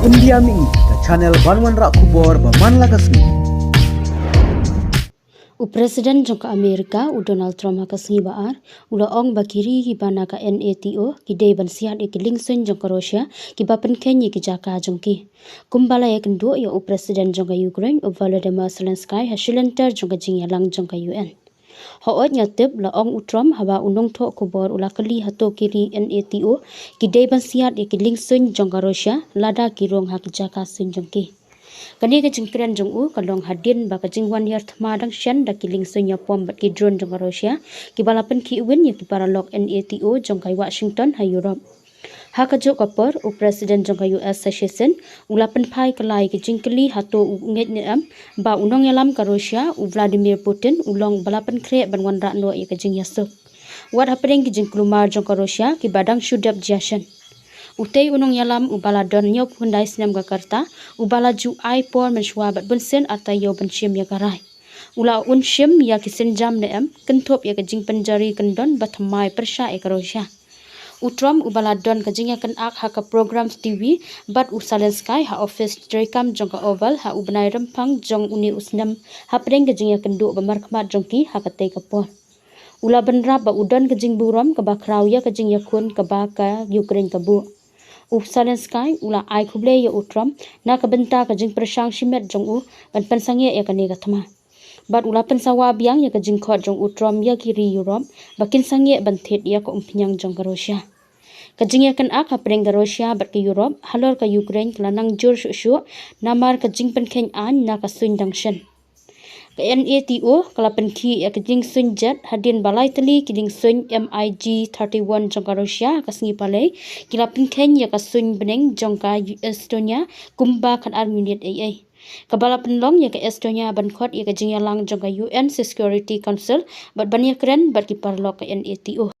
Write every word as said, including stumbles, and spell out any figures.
India Mihi, ka channel ban wanrah khubor ba man la ka sngi. U President jong ka Amerika, u Donald Trump, ha ka sngi ba ar, u la ong ba ki ri kiba na ka NATO ki dei ban siat ïa ki liengsuiñ jong ka Russia kiba pynkheiñ ïa ki jaka jong ki. Kumba la ïakynduh ïa u President jong ka Ukraine, u Volodymyr Zelensky, ha shilynter jong ka jingïalang jong ka UN. Hooid, nga tip, la ong u Trump, haba u nongthoh khubor u la kylli hato ki ri NATO ki dei ban siat ïa ki liengsuiñ jong ka Russia lada ki rung ha ki jaka suiñ jong ki. Kane ka jingkren jong u ka long hadien ba ka jingwan hiar thma dang shen da ki liengsuiñ ïapom bad ki drone jong ka Russia kiba la pynkhih win ïa ki paralok NATO jong ka Washington ha Europe. Ha kajuh ka por, u President jong ka US, Joe Biden, u la pynphai kylla ïa ki jingkylli hato u ngeit ne em ba u nongïalam ka Russia, u Vladimir Putin, u long ba la pynkhreh ban wanrah noh ïa ka jingïasuk. Wat hapdeng ki jingkulmar jong ka Russia kiba dang shu dep jia shen, utei u nongïalam uba la don hynñiewphew khyndai snem ka rta, uba la ju ai por mynshuwa bad bunsien arta ïew ban shim ïa ka rai. U la un shim ïa ki sienjam ne em, kynthup ïa ka jingpynjari kyndon ba thymmai pyrshah ïa ka Russia. U Trump uba la don ka jingïakynad ha ka program TV bad u Zelensky ha office treikam jong ka Oval ha u bnai Rymphang jong une u snem hapdeng ka jingïakynduh ba markhmat jong ki ha katei ka por. U la bynrap ba u don ka jingburom kaba khraw ïa ka jingïakhun kaba ka Ukraine ka buh. U Zelensky u la ai khublei ïa u Trump na ka bynta ka jingpyrshang shimet jong u ban pynsangeh ïa kane ka thma. Bad u la pynsawa biang ïa ka jingkhot jong u Trump ïa ki ri Europe ba kin sangeh ban thied ïa ka umphniang jong ka Russia. Ka jingïakynad hapdeng ka Russia bad ka Europe halor ka Ukraine ka la nang jur shuh shuh namar ka jingpynkheiñ aiñ na ka suiñ dang shen. Ka NATO ka la pynkhih ïa ka jingsuiñ jet hadien ba lai tylli ki liengsuiñ MiG thirty-one jong ka Russia ha ka sngi Palei ki la pynkheiñ ïa ka suiñ bneng jong ka Estonia kumba khatar minit ei ei. Kaba la pynlong ïa ka Estonia ban khot ïa ka jingïalang jong ka UN Security Council bad ban ïakren bad ki paralok ka NATO.